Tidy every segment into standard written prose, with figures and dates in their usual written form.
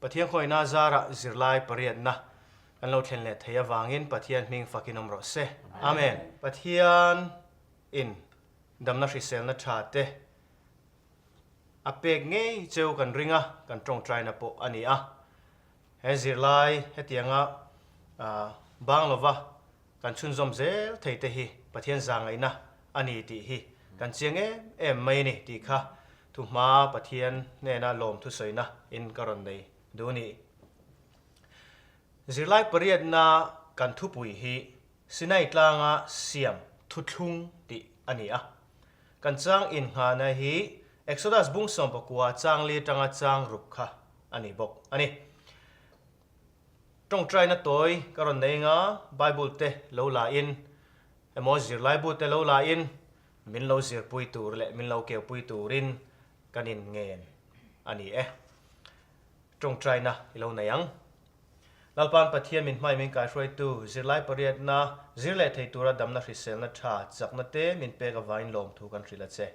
Pathian khawihna zarah zirlai pariatna kan lo thlen leh thei avangin Pathian hming fakin awm rawh se. Amen. Pathian in damna hriselna tha te a pek ngei cheu kan ring a, kan tawngtaina pawh a ni a. He zirlai hetianga bang lova kan chhunzawm zel thei te hi Pathian zangaihna a ni tih hi kan chiang em em mai a ni tih kha thuhma Pathian hnena lawm thusawina in ka rawn nei duh a ni. Zirlai pariatna kan thupui hi Sinai tlanga siam thuthlung tih a ni a. Kan chang innghahna hi Exodus bung 19 chang li atanga chang ruk kha a ni bawk a ni. Tawngtaina tawi ka rawn nei nga, Bible te lo la in, emaw zirlaibu te lo la in, min lo zirpui tur leh min lo keupui turin kan in ngen a ni e. Tawngtaina i lo nei ang. Lalpa'n Pathian min hmai min kaihruaitu zirlai pariatna zir leh thei tura damna hriselna tha chakna te min pek avangin lawmthu kan hrilh a che.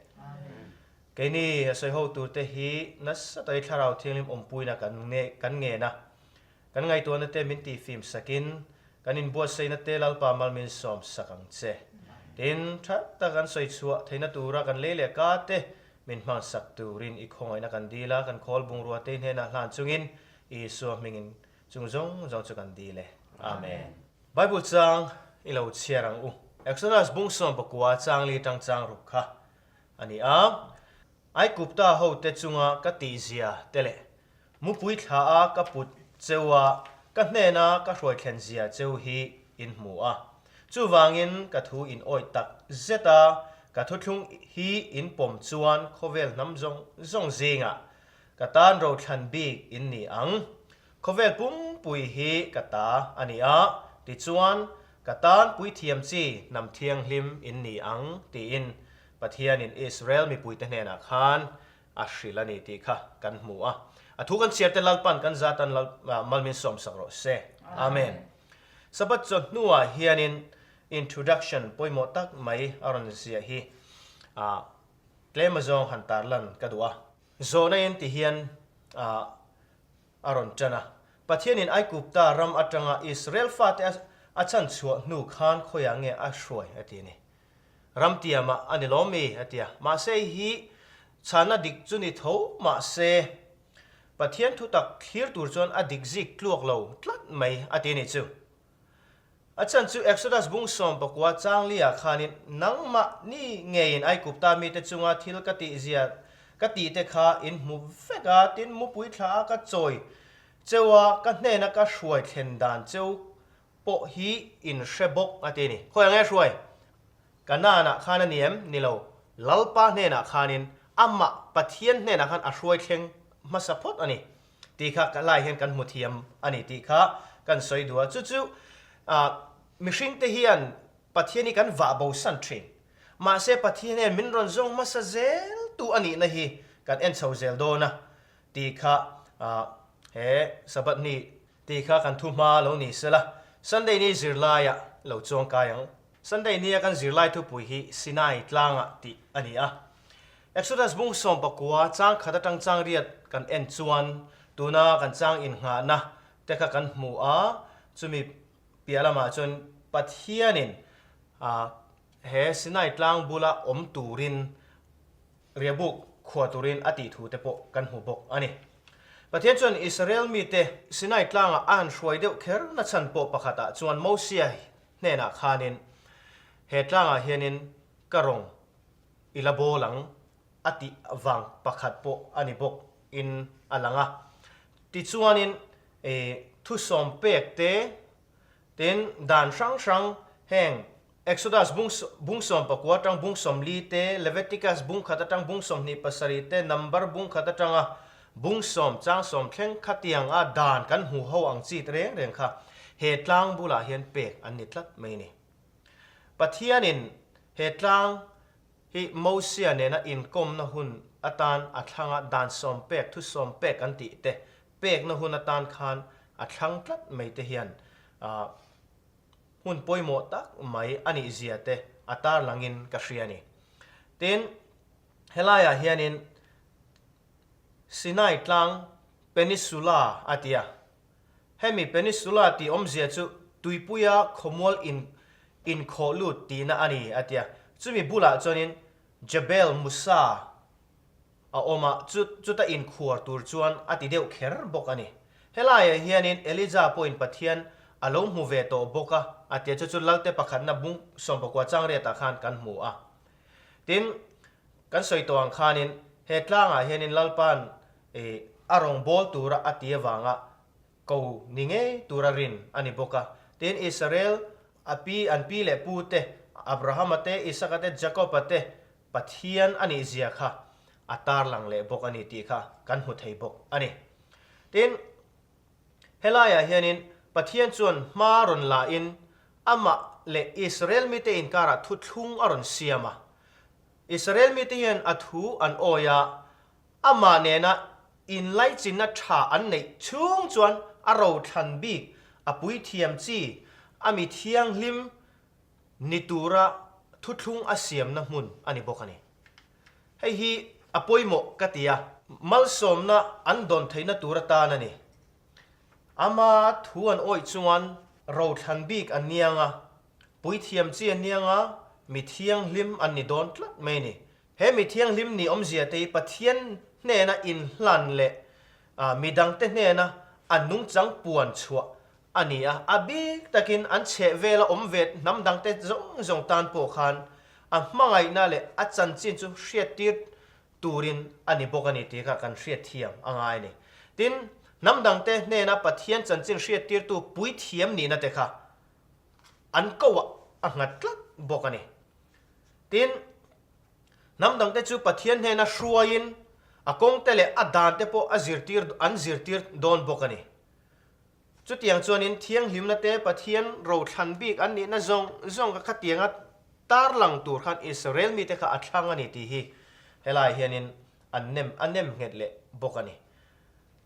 Keini a sawi ho turte hi nasa takin Thlarau Thianghlim awmpuina kan kan ngen a. Kan ngaihtuahna te min tihfim sakin, kan inbuatsaihna te Lalpa mal min sawm sak ang che. Tin, tha tak an sawi chhuah theihna tura kan lei leh ka te min hmang sak turin i khawngaihna kan dil a, kan khawl bungrua te hnenah hlan chungin Isua hmingin chung zawng zawng chu kan dil e. Amen. Bible chang i lo chhiar ang u. Exodus bung 19 chang li tang chang ruk kha a ni a. Aigupta hote chunga ka tihzia te leh mupui thla a ka put cheu a, ka hnena ka hruai thlen zia cheu hi in hmu a. Chuvangin ka thu in awih tak zet a, ka thuthlung hi in pawm chuan khawvel hnam zawng zawng zingah ka tan rothlan bik in ni ang. Khawvel pumpui hi ka ta a ni a, tichuan ka tan puithiam chi hnam thianghlim in ni ang tiin Pathianin Israel mipuite hnenah khan a hrilh a ni tih kha kan hmu a. A thu kan chhiarte Lalpan kan zatan mal min sawmsak rawh se. Amen. Sabbath chawhnuah hianin introduction pawimawh tak mai a rawn ziah hi tlem azawng han tarlan ka duh a. Zawhna in ti hian a rawn ṭan a. Pathianin Aigupta ram aṭanga Israel fate a chhanchhuah hnu khan khawiah nge a hruai a ti a ni. Ram tiamah a ni lawm mi? a ti a. Mahse hei hi chhanna dik chu ni tho mahse Pathian thutak thlir tur chuan a dik zik tluak lo tlat mai a ti a nih chu. A chhan chu Exodus bung 19 chang liah khanin nangmah ni ngeiin Aigupta mite chunga thil ka tih zia ka tih te kha in hmu vek a, tin mupui thla a ka chawi cheu a, ka hnena ka hruai thlen dan cheu pawh hi in hre bawk a ti a ni. Khawi ang e hruai? Kanaanah khan a ni em? Ni lo. Lalpa hnenah khanin amah Pathian hnenah khan a hruai thleng hmasa phawt a ni. Tih kha ka lai hian kan hmu thiam a ni tih kha kan sawi duh a. Chu chu mihringte hian Pathian hi kan vah bosan thin. Mahse Pathian hian min rawn zawng hmasa zel tu a nihna hi kan en chho zel dawn a tih kha he Sabbath ni tih kha kan thu hma lo ni sela Sunday ni zirlaiah lo chuang kai ang. Sunday nia kan zirlai thupui hi Sinai tlangah tih a ni a. Exodus bung 19 chang khat atang chang riat kan en chuan tuna kan chang innghahna te kha kan hmu a, chumi piah lamah chuan Pathianin he Sinai tlang bula awm turin riahbuk khuah turin a tih thu te pawh kan hmu bawk a ni. Pathian chuan Israel mite Sinai tlangah a han hruai deuh kher nachhan pawh pakhatah chuan Mosia hnenah khanin he tlangah hianin ka rawng i la bawl ang a tih vang pakhat pawh a ni bawk in a lang a. Tichuanin thusawm pek te, tin dan hrang hrang heng Exodus bung bung 19 atang bung 40 te, Leviticus bung khat atang bung 27 te, Number bung khat atanga bung sawm chang sawm thleng khatiang a dan kan hmu ho ang chi reng reng kha he tlang bulah hian pek an ni tlat mai a ni. Pathianin he tlang hi Mosia nena inkawmna hun atan a thlanga dan sawm pek, thu sawm pek an tih te pekna hun atan khan a thlang tlat mai te hian hmun pawimawh tak mai a nih zia te a tarlangin ka hria a ni. Tin, helaiah hianin Sinai tlang. Peninsula a ti a. Hemi Peninsula tih awmzia chu tuipuia khawmual in inkhawh lut tihna a ni a ti a. Chumi bulah chuanin Jebel Musa a awm a, chu chuta inkhuar tur chuan a ti deuh kher bawk a ni. Helaiah hianin Elijah pawhin Pathian a lo hmu ve tawh bawk a, a tia chu chu Lalte pakhatna bung sawmpakua changriatah khan kan hmu a. Tin, kan sawi tawh ang khanin he tlangah hianin Lalpa'n a rawngbâwl tura a ti avanga ko ni ngei tura rin a ni bawk a. Tin, Israel a pi, an pi leh pu te, Abrahama te, Isaka te, Jakoba te Pathian a nih zia kha a tarlang leh bawk a ni tih kha kan hmu thei bawk a ni. Tin, helaiah hianin Pathian chuan hma rawn la in amah leh Israel mite inkarah thuthlung a rawn siam a. Israel mite hian a thu an awi a, amah nena inlaichinna tha an neih chhung chuan a rothlan bik, a puithiam chi, a mi thianghlim ni tura thuthlung a siamna hmun a ni bawk a ni. Hei hi a pawimawh ka ti a, malsawmna an dawn theihna tur atan a ni. Ama thu an awih chuan rothlan bik an niang a, puithiam chi an niang a, mi thianghlim an ni dawn tlat mai a ni. He mi thianghlim ni awmzia te hi Pathian hnena inhlan leh midangte hnena a nungchang puan chhuah a ni a, a bik takin an chheh vela awm ve hnam dangte zawng zawng tan pawh khan a hmangaihna leh a chanchin chu hriattir turin a ni bawk a ni tih kha kan hriatthiam a ngai a ni. Tin, hnam dangte hnena Pathian chanchin hriattirtu puithiam nihna te kha an koah a nghat tlat bawk a ni. Tin, hnam dangte chu Pathian hnena hruaiin a kawngte leh a dante pawh a zirtir an zirtir dawn bawk a ni. Chutiang chuanin thianghlimna te Pathian rothlan bik an nihna zawng zawng kha khatianga tarlang tur khan Israel mite kha a thlang a ni tih hi helai hianin an nem a nem nghet leh bawk a ni.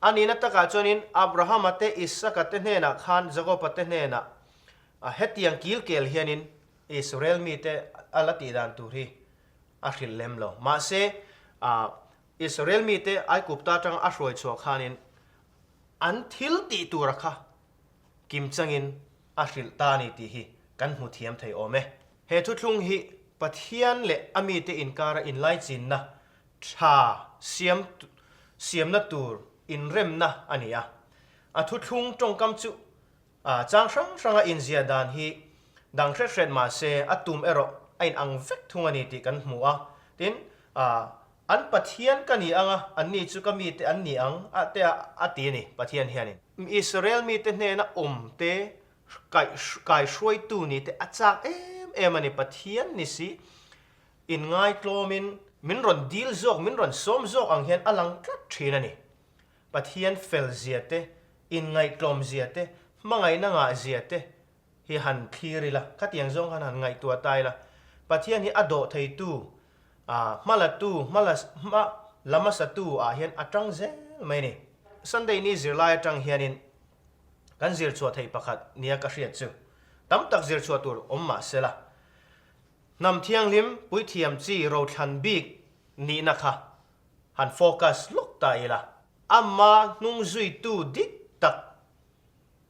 A nihna takah chuanin Abrahama te Isaka te hnenah khan Jakoba te hnenah hetiang kilkel hianin Israel mite a la tih dan tur hi a hrilh lem lo. Mahse, Israel mite Aigupta atanga a hruai chhuah khanin An thil tih tura kha kim changin a hrilh ta a ni tih hi kan hmu thiam thei awm e. He thuthlung hi Pathian leh a mite inkara inlaichinna tha siam siamna tur inremna a ni a. A thuthlung tawngkam chu chang hrang hranga inziah dan hi dang hret hret mah se a tum erawh a inang vek thung a ni tih kan hmu a. Tin, An Pathian ka ni ang a, anni chu ka mite an ni ang a te a a ti a ni, Pathian hianin. Israel mite hnena awm te, kaihruaitu ni te a chak em em a ni, Pathian ni si, inngaitlawmin min rawn dil zawk, min rawn sawm zawk ang hian a lang tlat thin a ni. Pathian fel zia te, inngaihtlawm zia te, hmangaihna ngah zia te hi han thlir ila, khatiang zawng khan han ngaihtuah ta ila, Pathian hi a dawh theitu, hmalatu, hmala, hma la hmasatu ah hian a tang zel mai a ni. Sunday ni zirlai atang hianin kan zir chhuah theih pakhat nia ka hriat chu tam tak zir chhuah tur awm mah sela, hnam thianghlim puithiam chi rothlan bik nihna kha han focus lawk ta ila, ama hnung zuitu dik tak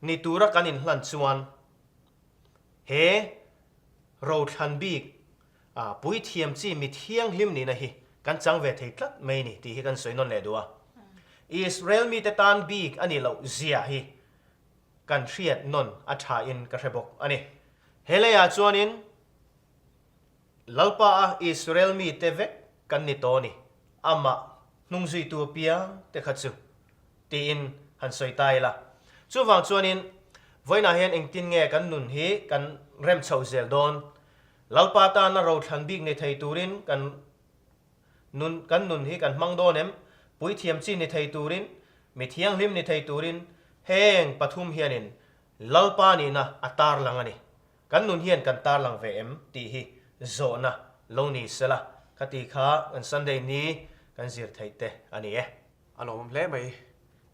ni tura kan inhlan chuan he rothlan bik puithiam chi mi thianghlim nihna hi kan chang ve thei tlat mai ni tih hi kan sawi nawn leh duh a. Israel mite tan bik a nih loh zia hi kan hriat nawn a tha in ka hre bawk a ni. He leiah chuanin Lalpa a Israel mite vek kan ni tawh a ni, amah hnungzuitu apiang te kha chu tiin han sawi ta ila. Chuvang chuanin vawiinah hian engtin nge kan nun hi kan rem chhoh zel dawn? Lalpa tana rothlan bik ni thei turin kan nun kan nun hi kan hmang dawn em? Puithiam chi ni thei turin, mi thianghlim ni thei turin heng pathum hianin Lalpa nihna a tarlang a ni. Kan nun hian kan tarlang ve em tih hi zawhna lo ni sela, khati kha kan Sunday ni kan zir theih te a ni e. A lawmawm hle mai.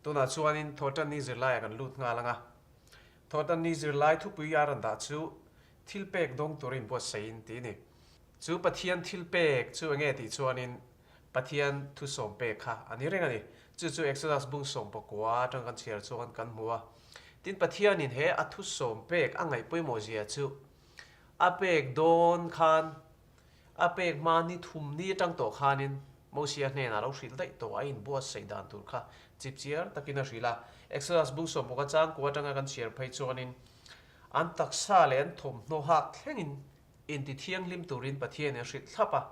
Tunah chuanin Thawhtanni zirlaiah kan lut nghal ang a. Thawhtanni zirlai thupui a rawn dah chu thilpek dawng turin buatsaihin tih a ni. Chu Pathian thilpek chu enge tih chuanin. Pathian thusawm pek kha a ni reng a ni. Chu chu Exodus bung 19 atang kan chhiar chuan kan hmu a. Tin, Pathianin he a thusawm pek a ngaih pawimawh zia chu a pek dawn khan a pek hma ni thum ni atang tawh khanin Mosia hnenah lo hrilh daih tawh a inbuatsaih dan tur kha chipchiar takin a hrilh a. Exodus bung 19 chang kua atanga kan chhiar phei chuanin an taksa leh an thawmhnaw hak thlengin inti thianghlim turin Pathianin a hrilh thlap a.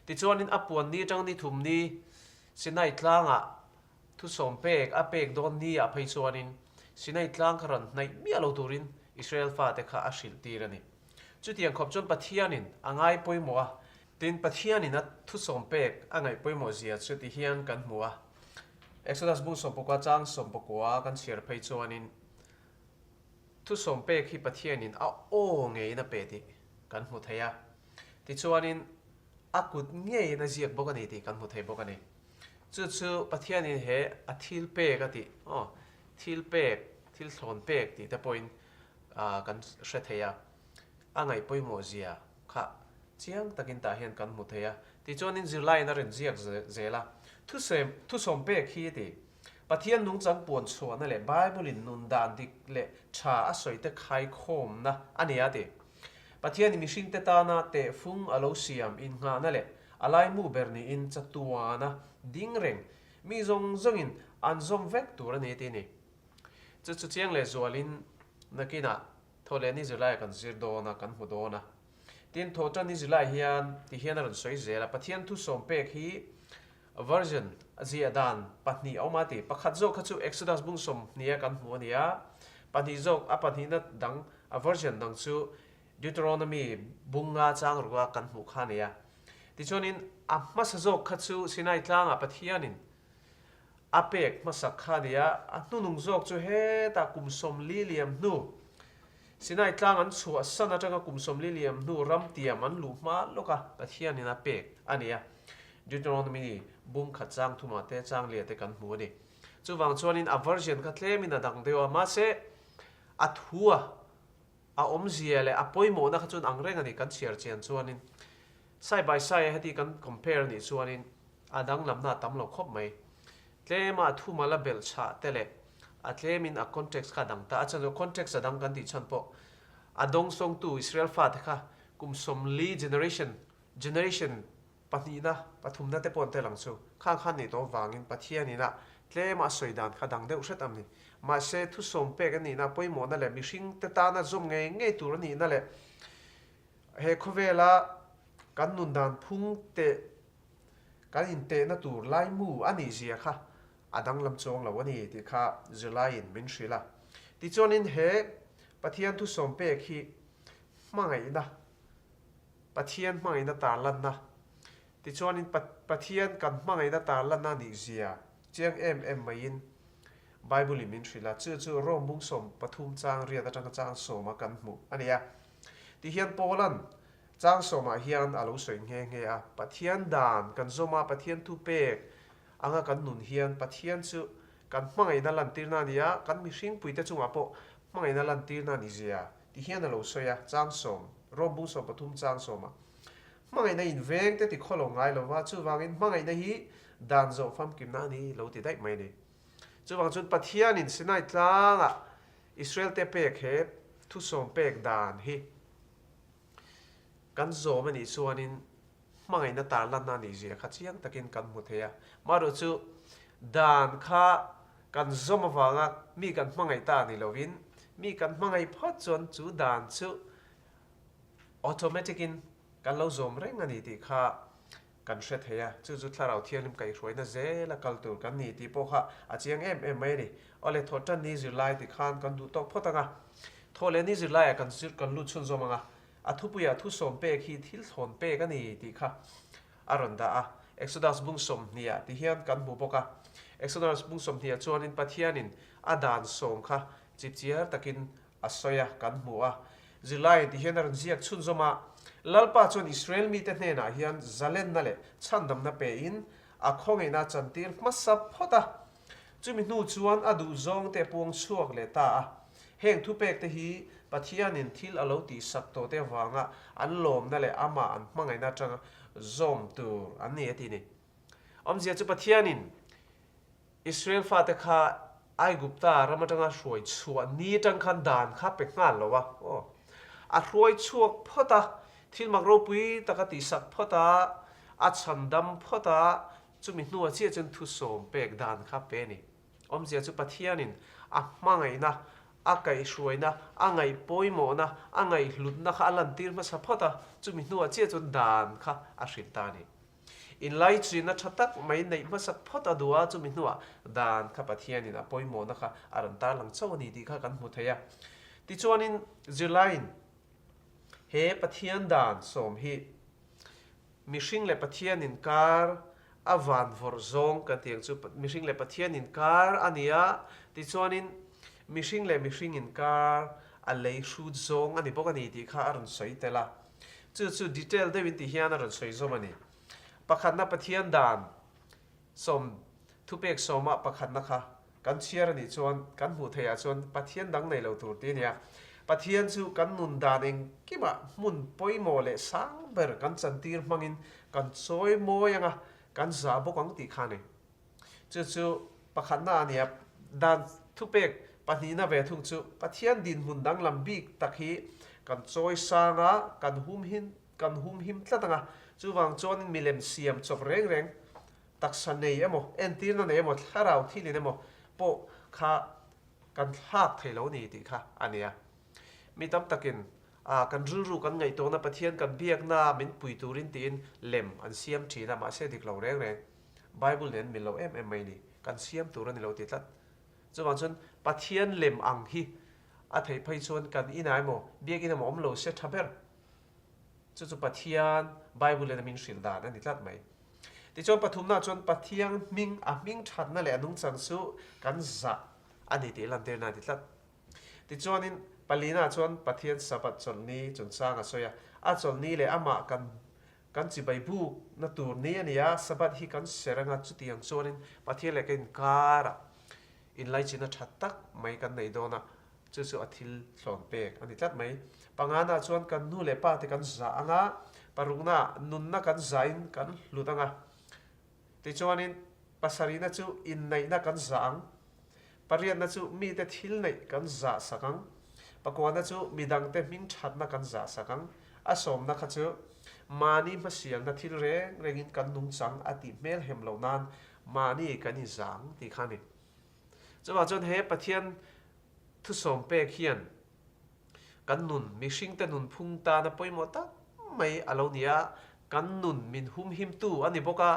Tichuanin a puan ni atang ni thum ni Sinai tlangah thusawm pek a pek dawn ni ah phei chuanin Sinai tlang kha rawn hnaih miah lo turin Israel fate kha a hrilh tir a ni. Chutiang khawp chuan Pathianin a ngai pawimawh a. Tin, Pathianin a thusawm pek a ngaih pawimawh zia chu ti hian kan hmu a. Exodus bung 19 chang 19 kan chhiar phei chuanin Thusawm pek hi Pathianin a aw ngeiin a pe tih kan hmu thei a, tichuanin a kut ngeiin a ziak bawk a ni tih kan hmu thei bawk a ni. Chu chu Pathianin he a thil pek a tih, aw, thil pek, thil thlawn pek tih te pawhin kan hre thei a, a ngaih pawimawh zia kha chiang takin tah hian kan hmu thei a. Tichuanin zirlaiin a rawn ziak zel a, thusawm pek hi tih Pathian nungchang puan chhuahna leh Bible-in nun dan dik leh tha a sawite khaikhawmna a ni a ti. Pathianin mihringte tana tehfung a lo siam innghahna leh a laimu ber niin chatuana ding reng mi zawng zawngin an zawm vek tur a ni ti a ni. Chu chu chiang leh zualin nakinah thaw leh ni zirlaiah kan zir dawn a, kan hmu dawn a. Tin, thaw tan ni zirlaiah hian ti hian a rawn sawi zel a, Pathian thusawm pek hi Version, a ziah dan pahnih a awm a ti. Pakhat zawk kha chu Exodus bung 20 a kan hmu a ni a, pahnih zawk a pahnihna dang a version dang chu Deuteronomy bung nga chang ruk a kan hmuh kha a ni a. Tichuanin a hmasa zawk kha chu Sinai tlangah Pathianin a pek hmasak kha a ni a, a hnunung zawk chu hetah kum 40 liam hnu Sinai tlang an chhuah san atanga kum 40 liam hnu ram tiam an luh hma lawk a Pathianin a pek a ni a. Deuteronomy bung khat chang thumah te chang liah te kan hmu a ni. Chuvang chuanin a version kha tlemin a dang deuh a, mahse a thu a a awmzia leh a pawimawhna kha chuan ang reng a ni kan chhiar chian chuanin side by side a heti kan compare a nih chuanin a danglamna a tam lo khawp mai. Tlema a thumal a belh chhah te leh a tlemin a context kha a dang ta. A chhan chu context a dang kan tih chhan pawh a dawngsawngtu Israel fate kha kum 40 generation, generation pahnihna, pathumna te pawh an tel ang chu. Khang khan nih tawh avangin Pathian inah tlema a sawi dan kha dang deuh hret am ni. Mahse thusawm pek a nihna pawimawhna leh mihring te tana zawm ngei ngei tur a nihna leh he khawvela kan nun dan phung teh Kan intehna tur laimu a nih zia kha a danglam chuang lo a ni tih kha zirlaiin min hrilh a. Tichuanin he Pathian thusawm pek hi hmangaihna, Pathian hmangaihna tarlanna, tichuanin Pathian kan hmangaihna tarlanna a nih zia chiang em em maiin Bible-in min hrilh a. Chu chu Rome bung 13 chang riat atanga chang sawma kan hmuh a ni a. Tihian Paula'n Chang sawmah hian a lo sawi nghe nghe a, Pathian dan kan zawm a, Pathian thu pek anga kan nun hian Pathian chu kan hmangaihna lantirna a ni a, kan mihringpuite chungah pawh hmangaihna lantirna a ni zia ti hian a lo sawi a, chang sawm, Rom bung 13 chang sawmah. Hmangaihna inveng te ti khaw lo ngai lo va, chuvangin hmangaihna hi dan zawh famkimna a ni lo ti daih mai a ni. Chuvang chuan Pathianin Sinai tlangah Israel-te pek he thusawm pek dan hi Kan zawm a nih chuanin hmangaihna tarlanna a nih zia kha chiang takin kan hmu thei a. Marawh chu dan kha kan zawm avanga mi kan hmangaih ta ni lovin mi kan hmangaih phawt chuan chu dan chu automatic in kan lo zawm reng a ni tih kha kan hre thei a, chu chu Thlarau Thianghlim kaihhruaina zela kal tur kan ni tih pawh kha a chiang em em mai a ni. Awle, thaw tan ni zirlai ti khan kan duh tawk phawt ang a, thaw leh ni zirlaiah kan zir kan lut chhunzawm ang a, a thupuiah thusawm pek hi thil thlawn pek a ni tih kha a rawn dah a. Exodus bung 20 ah ti hian kan hmu bawk a, Exodus bung 20 ah chuanin Pathianin a dan sawm kha chipchiar takin A sawi a, kan hmu a. Zirlaiin ti hian a rawn ziak chhunzawm a, Lalpa chuan Israel mite hnenah hian zalenna leh chhandamna pein a khawngaihna a chantir hmasa phawt a. Chumi hnu chuan a duhzawngte a puang chhuak leh ta a. Heng thupekte hi Pathianin thil a lo tihsak tawhte avanga an lawmna leh amah an hmangaihna atanga zawm tur an ni a ti ni. Awmzia chu Pathianin Israel fate kha Aigupta ram atanga hruai chhuah ni atang khan dan kha pe nghal lo a, aw. A hruai chhuak phawt a, thil mak ropui taka tihsak phawt a, a chhandam phawt a, chumi hnuah chiah chuan thusawm pek dan kha pe a ni. Awmzia chu Pathianin a hmangaihna, a kaihhruaina, a ngaihpawimawhna, a ngaihhlutna kha a lantir hmasa phawt a, chumi hnuah chiah chuan dan kha a hrilh ta a ni. Inlaichina tha tak mai neih hmasak phawt a duh a, chumi hnuah dan kha Pathianin a pawimawhna kha a rawn tarlang chauh a ni tih kha kan hmu thei a. Tichuanin zirlaiin he Pathian dan sawm hi mihring leh Pathian inkar a van vawrh zawng kan tih ang chu mihring leh Pathian inkar a ni a, tichuanin mihring leh mihring inkar a lei hrut zawng a ni bawk a ni tih kha a rawn sawi tel a. Chu chu detail deuhin ti hian a rawn sawi zawm a ni. Pakhatna Pathian dan sawm thupek sawmah pakhatna kha kan chhiar a nih chuan kan hmuh theihah chuan Pathian dang nei lo tur ti a ni a. Pathian chu kan nun dan engkimah hmun pawimawh leh sang ber kan chantir hmangin kan chawi mawi anga kan zah bawk ang tih kha a ni. Chu chu pakhatna a ni a, dan thupek pahnihna ve thung chu Pathian dinhmun danglam bik tak hi kan chawi sang a, kan humhin kan humhim tlat ang a, chuvang chuanin milem siam chawp reng reng taksa nei emaw, entirna nei emaw, thlarau thilin emaw pawh kha kan thlak thei lo ni tih kha a ni a. Mi tam takin a kan rilru kan ngaihtuahna Pathian kan biakna min pui turin tiin lem an siam thin a, mahse dik lo reng reng. Bible nen mil lo em em mai ni, kan siam tur a ni lo ti tlat. Chuvang chuan Pathian lem ang hi a theih phei chuan kan inah emaw, biakinn emaw awm lo se tha ber. Chu chu Pathian Bible nen a min hrilh dan a ni tlat mai. Tichuan pathumna chuan Pathian hming, a hming thatna leh a nungchang chu kan zah a ni tih lantirna a ni tlat. Tichuanin palina chuan Pathian Sabbath chawlhni chungchang a sawi a, a chawlhni leh amah kan Kan chibai bukna tur ni a ni a, Sabbath hi kan ser anga chutiang chuanin Pathian leh ka inkarah inlaichinna tha tak mai kan nei dawn a, chu chu a thil thlawn pek a ni tlat mai. Pangana chuan kan nu leh pa te kan zah anga, parukna nunna kan zahin kan hlut anga, tichuanin pasarihna chu inneihna kan zah ang. Pariatna chu mite thil neih kan zah sak ang. Pakuana chu midangte hming thatna kan zah sak ang. A sawmna kha chu mahni hmasialna thil reng rengin kan nungchang a tih hmel hem loh nan mahni kan inzah ang tih kha a ni. Chuvang chuan he Pathian thusawm pek hian Kan nun, mihringte nunphung tana pawimawh tak mai a lo ni a, kan nun min humhimtu a ni bawk a,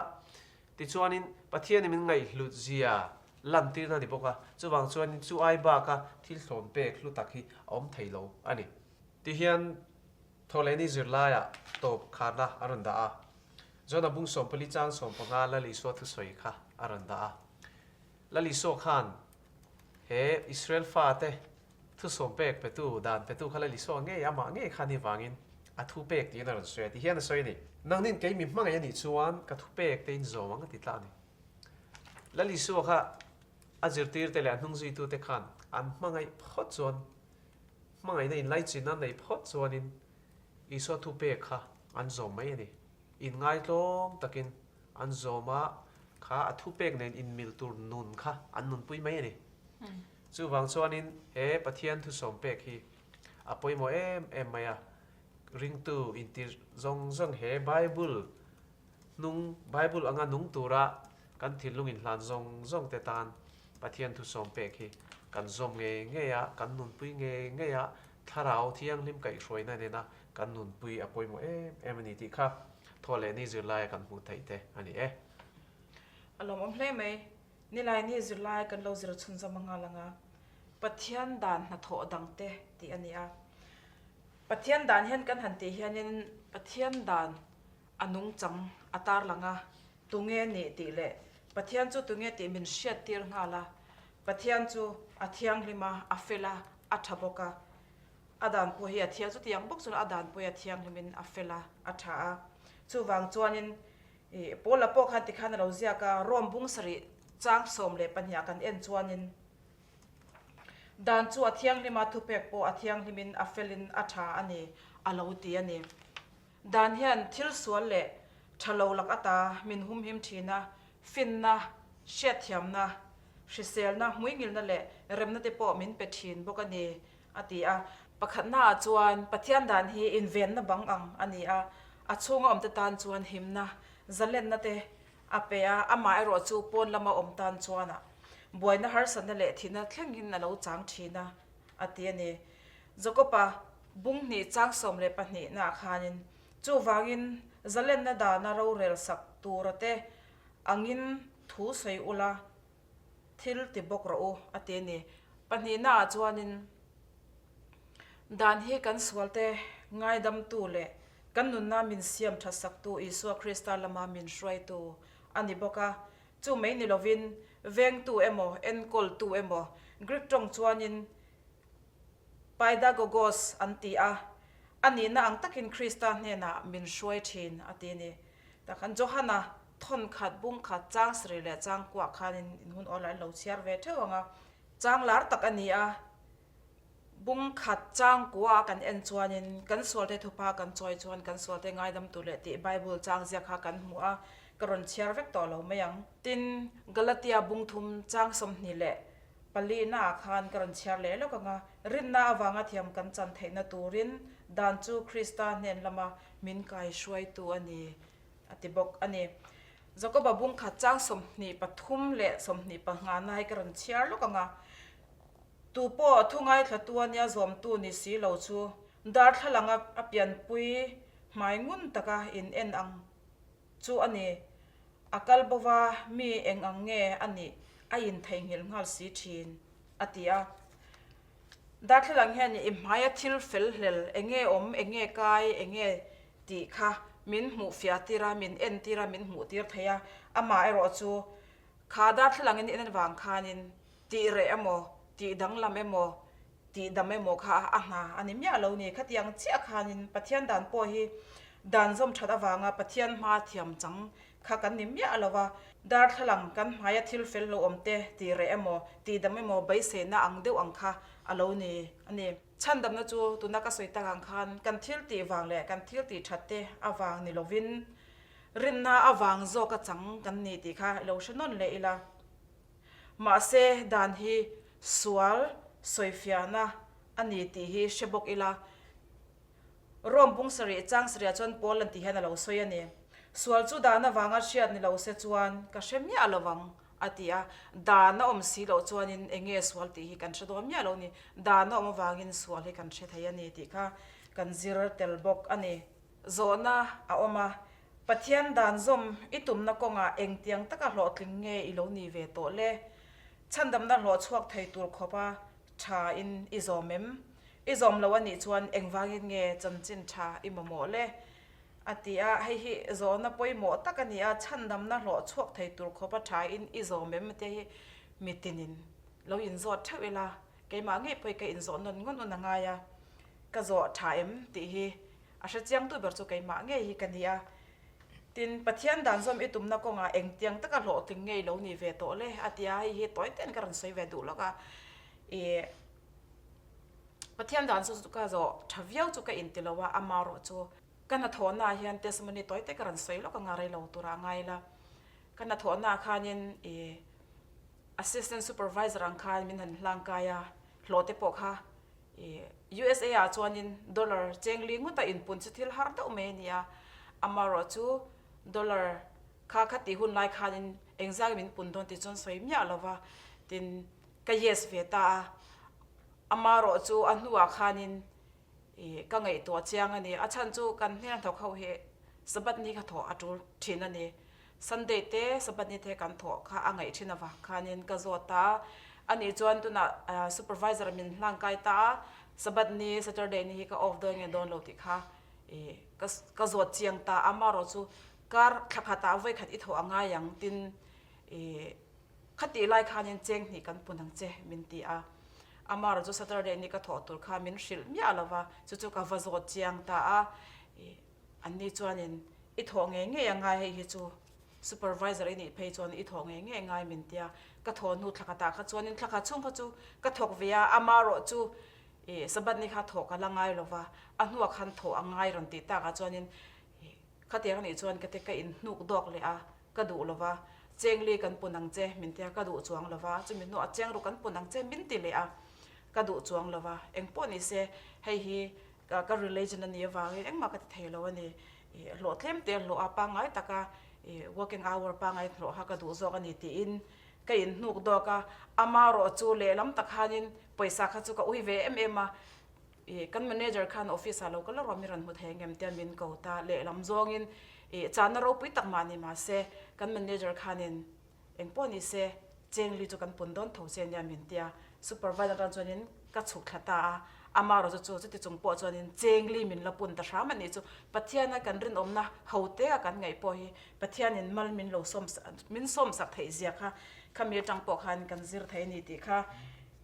tichuanin Pathianin min ngaihhlut zia lantirna a ni bawk a, chuvang chuanin chu ai baka thil thlawn pek hlu tak hi a awm thei lo a ni. Tihian Thawhlehni zirlaiah tawp kharna a rawn dah a, Jona bung 14 chang 15 Lal Isua thusawi kha a rawn dah a. Lal Isua khan he Israel fate Thusawm pek petu, dan petu kha Lalisua ngei, amah ngei kha ni vangin a thu pek tiin a rawn sawi a, ti hian a sawi a ni. Nangnin kei mi hmangaih a nih chuan ka thu pek te in zawm ang a ti tla a ni. Lalisua kha a zirtirte leh a hnungzuitute khan an hmangaih phawt chuan, hmangaihna inlaichin an neih phawt chuanin Isua thu pek kha an zawm mai a ni. Inngaitlawm takin an zawm a, kha a thu pek nen inmil tur nun kha an nunpui mai a ni. Chuvang chuanin he Pathian thusawm pek hi a pawimawh em em mai a, ringtu intir zawng zawng he Bible hnung, Bible anga nung tura kan thinlung inhlan zawng zawng te tan Pathian thusawm pek hi kan zawm ngei ngei a, kan nunpui ngei ngei a, Thlarau Thianghlim kaihhruaina nena kan nunpui a pawimawh em em a ni tih kha thaw leh ni zirlaia kan hmuh theih te a ni e. A lawmawm hle mai. Nilaini zirlai kan lo zir chhunzawm a nghal ang a, Pathian dan hnathawh dangte tih a ni a. Pathian dan hian kan han tih hianin Pathian dan a nungchang a tarlang a, tunge nih tih leh Pathian chu tunge tih min hriattir nghal a. Pathian chu a thianghlim a, a fel a, a tha bawk a. A dan pawh hi a thiang, chutiang bawk chuan a dan pawh hi a thianghlimin a fel a, a tha a. Chuvang chuanin Ih, Paula pawh khan tikhan a lo ziak a, Rome bung sarih chang 12 ah kan en chuanin, Dan chu a thianghlim a, thupek pawh a thianghlimin a felin a tha a ni, a lo ti a ni. Dan hian thil sual leh tha lo lak ata min humhim thin a, Finna, hriatthiamna, hriselna, hmuingilna leh remna te pawh min pe thin bawk a ni, a ti a. Pakhatnaah chuan Pathian dan hi invenna bang ang a ni a, a chhunga awmte tan chuan himna, zalenna te a pe a, amah erawh chu pawn lama awm tan chuan a buaina harsatna leh thihna thlengin a lo chang thin a, a ti a ni. Jakob-a bung hnih chang 12 naah khanin chuvangin zalenna dana rorel sak tura te angin thu sawi ula thil ti bawk rawh u, a ti a ni. Pahnihnaah chuanin dan hi kan sualte ngaidamtu leh kan nunna min siam tha saktu Isua Krista lama min hruaitu a ni bawk a. Chu mai ni lovin vengtu emaw enkawltu emaw Greek tawng chuanin Paidagogos an ti a, a nihna ang takin Krista hnenah min hruai thin a ti a ni. Takhan Johana thawn khat, bung khat, chang sarih leh chang kuah khanin in hun awlah in lo chhiar ve theuh ang a. Chang lar tak a ni a, bung khat chang kuah kan en chuanin kan sualte thupa kan chawi chuan kan sualte ngaidamtu leh tih Bible chang ziak kha kan hmu a, ka rawn chhiar vek tawh lo mai ang. Tin, Galatia bung thum chang 20 leh Palihna ah khan ka rawn chhiar leh lawk ang a, rinna avanga thiam kan chan theihna turin dan chu Krista hnen lama min kai hruaitu a ni, a ti bawk a ni. Jakoba bung khat chang 23 leh 25 na hi ka rawn chhiar lawk ang a, Tu pawh thu ngaithlatu a nia zawmtu ni si lo chu darthlalang a pianpui hmai ngun taka in en ang chu a ni. A kal bo va, mi eng ang nge a nih a intheihnghilh nghal si thin, a ti a. Darthlalang hian i hmaia thil fel hlel eng nge awm, eng nge kai, eng nge tih kha min hmuh fiah tir a, min en tir a, min hmuh tir thei a. Amah erawh chu kha darthlalangin en avang khanin tih reh emaw, tih danglam emaw, Tih dam emaw kha a hna a ni miah lo ni. Khatiang chiah khanin Pathian dan pawh hi dan zawm that avanga Pathian hma thiam chang kha kan ni miah lo va. Darthlalang kan hmaia thil fel lo awm te tih reh emaw, tih dam emaw beiseina ang deuh ang kha a lo ni a ni. Chhandamna chu tuna ka sawi tak ang khan kan thil tih vang leh kan thil tih that te avang ni lovin rinna avang zawka chang kan ni tih kha i lo hre nawn leh ila. Mahse, dan hi sual sawifiahna a ni tih hi hre bawk ila. Rome bung sarih chang sarihah chuan Paul an tih hian a lo sawi a ni. Sual chu dan avanga hriat ni lo se chuan ka hre miah lo vang, a ti a. Dan a awm si loh chuanin eng nge sual tih hi kan hre dawn miah lo ni. Dan a awm avangin sual hi kan hre thei a ni tih kha kan zir tel bawk a ni. Zawhna a awm a, Pathian dan zawm i tumna kawngah engtiang taka hlawhtling nge i lo ni ve tawh le? Chhandamna hlawh chhuak thei tur khawpa tha in i zawm em? I zawm lo a nih chuan engvangin nge chanchin tha i mamawh le? A ti a, hei hi zawhna pawimawh tak a ni a, chhandamna hlawh chhuak thei tur khawpa tha in i zawm em tia hi mitinin lo inzawt theuh ila, keimah ngei pawh hi ka inzawh nawn ngawn ngawn a ngai a, ka zawh tha em tih hi A hre chiangtu ber chu keimah ngei hi ka ni a. Tin, Pathian dan zawm i tumna kawngah engtiang taka hlawhtling ngei lo ni ve tawh le? a ti a, hei hi tawi ten ka rawn sawi ve duh lawk a. Ih, Pathian dan chu ka zawh tha viau chu ka inti lo a, amarawh chu ka hnathawhnaah hian testimony tawi te ka rawn sawi lawk anga rei lo turah ngai ila. Ka hnathawhnaah khanin ih assistant supervisor ang khan min han hlangkai a, hlawh te pawh kha USA ah chuanin dollar cheng li ngawta inpun chu thil har deuh mai a ni a, amarawh chu dollar kha kha tih hun lai khanin engzak min pun dawn tih chuan sawi miah lo va, tin ka yes ve ta a, amarawh chu a hnuah khanin ka ngaihtuah chiang a ni, a chhan chu kan hmel thawk ho hi Sabbath ni kha thawh a tul thin a ni. Sunday te Sabbath ni te kan thawh kha a ngaih thin avang khanin ka zawt a, ani chuan tunah supervisor min hlang kai ta a, Sabbath ni Saturday ni hi ka off dawn nge dawn lo tih kha ih ka ka zawt chiang ta a, amarawh chu kar thla khatah vawikhat i thawh a ngai ang tin ih khatih lai khanin cheng hnih kan pun ang che min ti a, amarawh chu Saturday ni ka thawh tur kha min hrilh miah lo va, chu chu ka va zawt chiang ta a ih. Anni chuanin, I thawh ngei ngei a ngai hei hi chu supervisor i nih phei chuan i thawh ngei ngei a ngai min tia. Ka thawh hnu thla khatah kha chuanin thla khat chhung kha chu ka thawk ve a, amarawh chu ih Sabbath ni kha thawh ka la ngai lo va, a hnuah khan thawh a ngai rawn tih takah chuanin ih khatiang a nih chuan ka te ka inhnuk dawk leh a, ka duh lo va. Chengli kan pun ang che min tia ka duh chuang lo va, chumi hnuah Chengru kan pun ang che min ti leh a, ka duh chuang lo va. Eng pawh ni se hei hi ka religion a nih avangin engmah ka ti thei lo a ni. Hlawh tlem te hlawh a pangngai taka working hour pangngai hlawh kha ka duh zawk a ni tiin ka inhnuk dawk a. Amarawh chu lehlam tak khanin pawisa kha chu ka ui ve em em a. Ih kan manager khan office ah lo kal rawh mi rawn hmu thei angem tian min ko ta lehlam zawngin ih chahna ropui tak mah ni mahse kan manager khanin eng pawh ni se chengli chu kan pun dawn tho che nia min tia supervisor tan chuanin ka chhuk thla ta a amarawh chu chu chuti chung pawh chuanin chengli min la pun ta hram a nih chu Pathiana kan rinawmna ho te a kan ngaih pawh hi Pathianin mal min lo sawm min sawm sak theih zia kha khami atang pawh khan kan zir thei a ni tih kha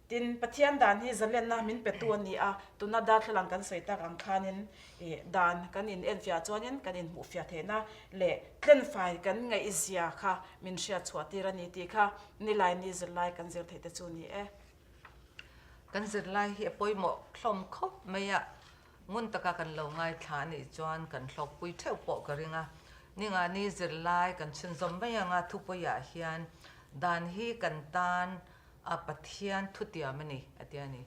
Tin, Pathian dan hi zalenna min petu a ni a, tuna darthlalang kan sawi tak ang khanin ih dan kan in enfiah chuanin kan inhmuhfiah theihna leh tlenfai kan ngaihzia kha min hriatchhuah tir a ni tih kha nilai ni zirlai kan zir theih te chu ni e. Kan zirlai hi a pawimawh hlawm khawp mai a, ngun taka kan lo ngaithla a nih chuan kan hlawkpui theuh pawh ka ring a. Ningani zirlai kan chhunzawm mai anga thupuiah hian dan hi kan tan A Pathian thutiam a ni, a ti a ni.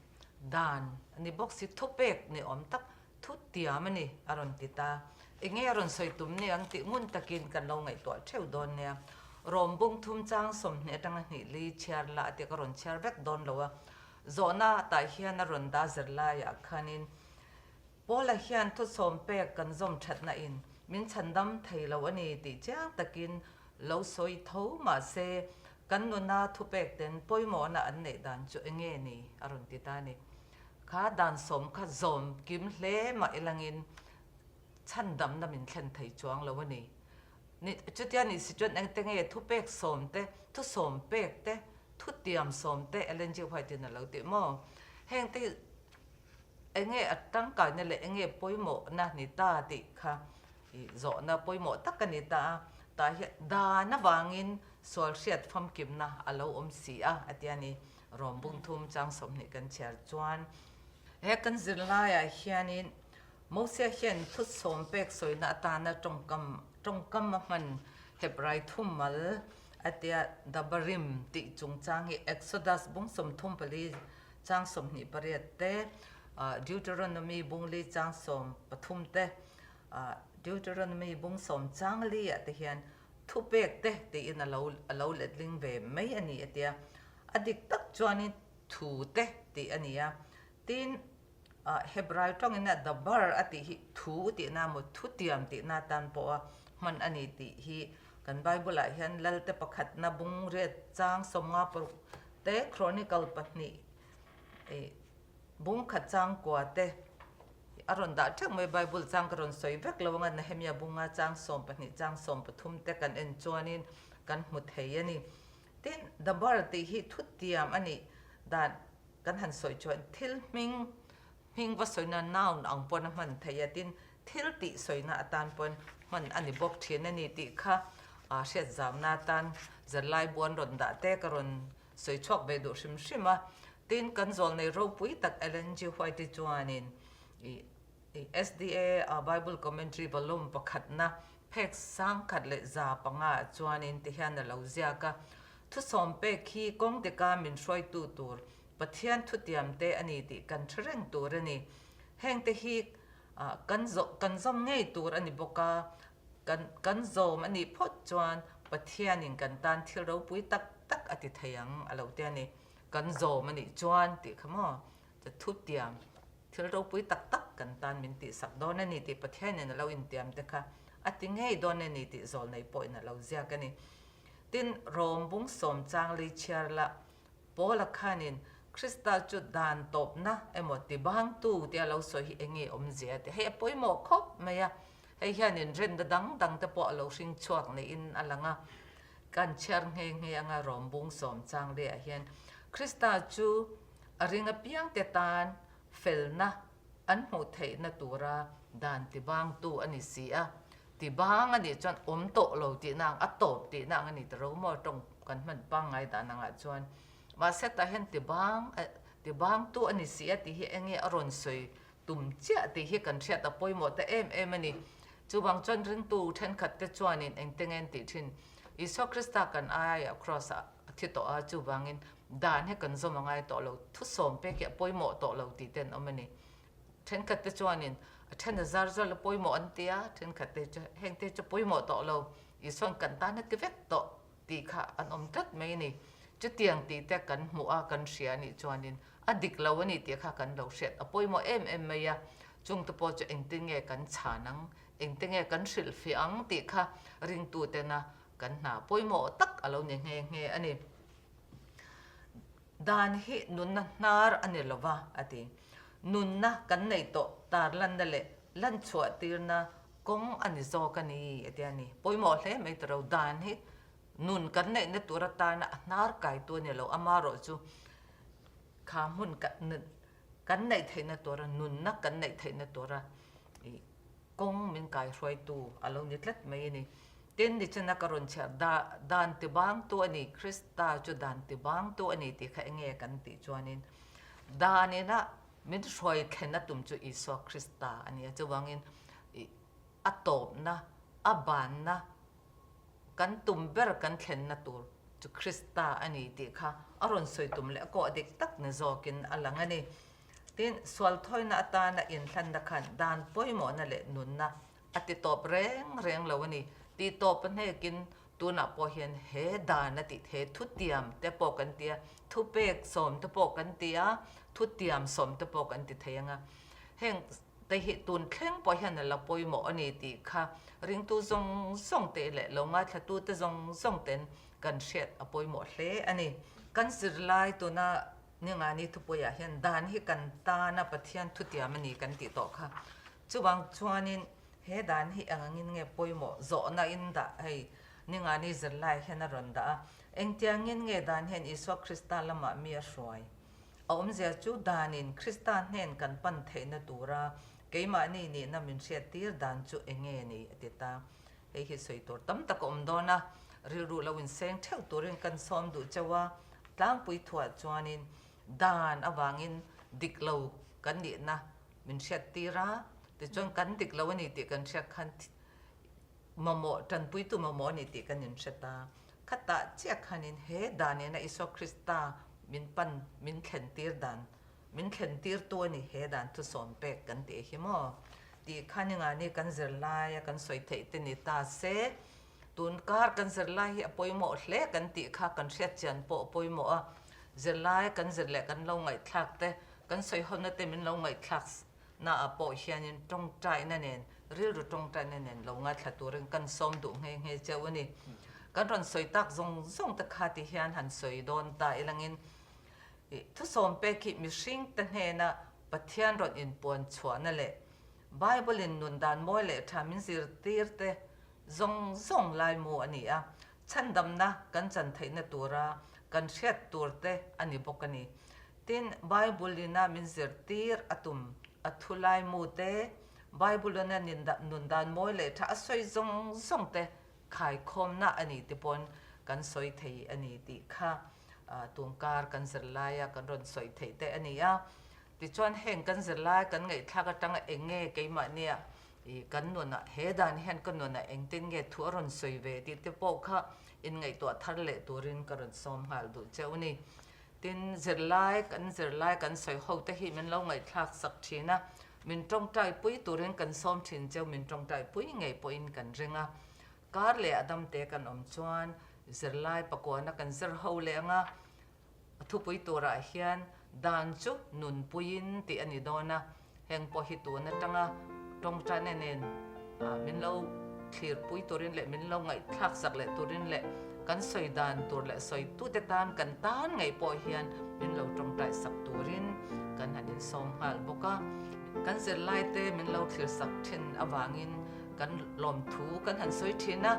Dan a ni bawk si, thupek ni awm tak thutiam a ni, a rawn ti ta. Enge a rawn sawi tum ni ang tih ngun takin kan lo ngaihtuah theuh dawn nia. Rawm bung thum chang 20 atanga hnih li chhiar la a tia ka rawn chhiar vek dawn lo a. Zawhna tah hian a rawn dah zir laiah khanin Paula hian thusawm pek kan zawm thatna in min chhandam thei lo a ni tih chiang takin lo sawi tho mahse kan nuna thupek ten pawimawhna an neih dan chu enge ni a rawn ti ta a ni. Kha dan sawm kha zawm kim hle mah ilangin chhandamna min thlen thei chuang lo a ni. Ni chutia nih si chuan engte nge thupek sawm te, thusawm pek te, thutiam sawm te Ellen G. White in a lo tih maw? Hengte hi Enge a tangkaina leh enge pawimawhna ni ta tih kha zawhna pawimawh tak a ni ta a, tah hian dan avangin sual hriat famkimna a lo awm si a, a ti a ni. Rawm bung thum chang 20 kan chhiar chuan he kan zirlaiah hianin Mosia hian thusawm pek sawina atana tawngkam tawngkam a hman Hebrai thumal a tia Dabarim tih chungchang hi Exodus bung 34 chang 28 te, Deuteronomy bung li chang 13 te, Deuteronomy bung sawm chang li ah te hian thupek te tiin a lo a lo letling ve mai a ni a tia. A dik tak chuanin thu te tih a ni a. Tin, Hebrai tawngin a dabar a tih hi thu tihna emaw thutiam tihna atan pawha hman a ni tih hi kan Bible ah hian Lalte pakhatna bung riat chang 56 te Chronicle pahnih ih bung khat chang kua te a rawn dah theuh mai Bible chang ka rawn sawi vek lo anga Nehemia bunga chang 12 chang 13 te kan en chuanin kan hmu thei a ni. Tin, dabar tih hi thutiam a nih dan kan han sawi chuan thil hming hming va sawina noun ang pawn a hman theih a, tin thil tih sawina atan pawn hman a ni bawk thin a ni tih kha hriat zamna atan zirlai buan rawn dah te ka rawn sawi chhuak ve duh hrim hrim a. Tin, kan zawlnei ropui tak Ellen G. White-i chuanin ih SDA Bible Commentary volume pakhatna phek 1105 ah chuanin tihian a lo ziak a, Thusawm pek hi kawng dika min hruaitu tur Pathian thutiam te a ni tih kan hre reng tur a ni. Hengte hi kan kan zawm ngei tur a ni bawk a, kan kan zawm a nih phawt chuan Pathianin kan tan thil ropui tak tak a ti thei ang a lo ti a ni. Kan zawm a nih chuan tih kha maw thutiam Thil ropui tak tak kan tan min tihsak dawn a ni tih Pathianin a lo intiam te kha a ti ngei dawn a ni tih zawlnei pawhin a lo ziak a ni. Tin, Rom bung sawm chang lei chhiar la, Paula khanin Krista chu dan tawpna emaw ti bangtu tia lo sawi hi enge awmzia tih hei a pawimawh khawp mai a, hei hianin rinna dang dang te pawh a lo hring chhuak niin a lang a. Kan chhiar nghe nghe anga Rom bung sawm chang leiah hian Krista chu A ring apiangte tan felna an hmuh theihna tura dan tibangtu a ni si a. Tibang a nih chuan awm tawh lo tihna ang, a tawp tihna ang a ni ta ro maw tawng kan hman pangngai dan angah chuan. Mahse tah hian tibang tibangtu a ni si a tih hi enge a rawn sawi tum chiah tih hi kan hriat a pawimawh ta em em a ni. Chuvang chuan ringtu thenkhat te chuanin engte nge an tih thin? Isua Krista kan aiah Kraws ah a thi tawh a, chuvangin dan hi kan zawm a ngai tawh lo, thusawm pek hi a pawimawh tawh lo tih te an awm a ni. Thenkhat te chuanin a then a zar zar la pawimawh an ti a, thenkhat te chu heng te chu pawimawh tawh lo, Isua'n kan tan a ti vek tawh tih kha an awm tlat mai a ni. Chutiang tih te kan hmuh a, kan hria a nih chuanin a dik lo a ni tih kha kan lo hriat a pawimawh em em mai a, chungte pawh chu engtin nge kan chhan ang, engte nge kan hrilhfiah ang tih kha ringtutena kan hna pawimawh tak a lo ni nghe nghe a ni. Dan hi nunna hnar a ni lova, a ti. Nunna kan neih tawh tarlanna leh lanchhuah tirna kawng a ni zawk a ni, a ti a ni. Pawimawh hle mai tawh lo, dan hi nun kan neihna tur atana a hnar kaitu a ni lo, amarawh chu kha hmun kan neih theihna tura nunna kan neih theihna tura ih kawng min kaihruaitu a lo ni tlat mai a ni. Tin, nichina ka rawn chhiar da dan ti bangtu a ni, Krista chu dan ti bangtu a ni tih kha enge kan tih chuanin danina min hruai thlen a tum chu Isua Krista a ni a, chuvangin ih a tawpna, a banna, Kan tum ber kan thlenna tur chu Krista a ni tih kha a rawn sawi tum leh a kawh dik tak ni zawkin a lang a ni. Tin, sualthawina atana inhlanna khan dan pawimawhna leh nunna a ti tawp reng reng lo a ni. Tih tawp a hnekin tunah pawh hian he dan a tih he thutiam te pawh kan ti a, thupek sawm te pawh kan ti a, thutiam sawm te pawh kan ti thei ang a. Heng te hi tun thleng pawh hian a la pawimawh a ni tih kha ringtu zawng zawng te leh lo ngaithlatu te zawng zawng ten kan hriat a pawimawh hle a ni. Kan zirlai tuna Ningani thupuiah hian dan hi kan tana Pathian thutiam a ni kan tih tawh kha. Chuvang chuanin he dan hi eng angin nge pawimawh zawhna in dah hei Ningani zirlai hian a rawn dah a, engtiangin nge dan hian Isua Krista lamah mi a hruai? A awmzia chu danin Krista hnen kan pan theihna tura keimahni nihna min hriattir dan chu eng nge ni? a ti ta. Hei hi sawi tur tam tak a awm dawn a, rilru lo inseng theuh turin kan sawm duh chauh a, tlangpui thuah chuanin dan avangin dik lo kan nihna min hriattir a, tichuan kan dik lo a ni tih kan hriat khan Mamawh, tanpuitu mamawh a ni tih kan inhre ta. Khatah chiah khanin he dan ina Isua Krista min pan, min thlentir dan, min thlentirtu a ni he dan thusawm pek kan tih hi maw? Tih khan ingani kan zirlaia kan sawi theih te ni ta se, tun kar kan zirlai hi a pawimawh hle kan tih kha kan hriatchian pawh a pawimawh a, zirlai kan zir leh kan lo ngaihthlak te, kan sawihawna te min lo ngaihthlak Na ah pawh hianin tawngtaina nen, rilru tawngtaina nen lo ngaithla turin kan sawm duh nghe nghe cheu a ni. Kan rawn sawi tak zawng zawng te kha ti hian han sawi dawn ta ilangin thusawm pek hi mihring te hnena Pathian rawn inpuan chhuahna leh Bible in nun dan mawi leh tha min zirtir te zawng zawng laimu a ni a, chhandamna kan chan theihna tura kan hriat tur te a ni bawk a ni. Tin, Bible ina min zirtir a tum a thu laimu te, Bible ina nun dan mawi leh tha a sawi zawng zawng te khaikhawmna a ni te pawn kan sawi thei a ni tih kha tunkar kan zirlaia kan rawn sawi theih te a ni a. Tichuan heng kan zirlai kan ngaihthlak atanga eng nge keimahnia kan nunah he dan hian ka nunah engtin nge thu a rawn sawi ve tih te pawh kha inngaihtuah thar leh turin ka rawn sawm nghal duh cheu a ni. Tin, zirlai, kan zirlai kan sawi ho te hi min lo ngaihthlak sak thin a, min tawngtai pui turin kan sawm thin cheu, min tawngtai pui ngei pawhin kan ring a. Kar leh a damte kan awm chuan zirlai pakuana kan zir ho leh ang a, a thupui turah hian dan chu nunpuiin tih a ni dawn a, Heng pawh hi tun atanga tawngtaina nen min lo thlirpui turin leh min lo ngaihthlak sak leh turin leh kan sawi dan tur leh sawitute tan kan tan ngei pawh hian min lo tawngtai sak turin kan han insawm nghal bawk a. Kan zirlaite min lo thlir sak thin avangin kan lawmthu kan han sawi thin a,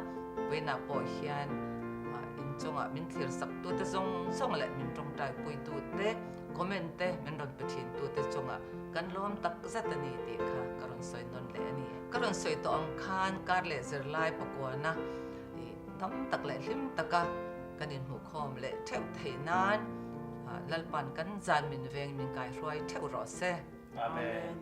vawiinah pawh hian inchungah min thlir sak tute zawng zawng leh min tawngtai puitute, Comment te min rawn pe thin tu te chungah kan lawm tak zet a ni tih kha ka rawn sawi nawn leh a ni. Ka rawn sawi tawh ang khan kar leh zirlai pakuana ih tam tak leh hlim taka kan inhmuhkhawm leh theuh theih nan Lalpan kan zan min veng min kaihruai theuh rawh se. Amen.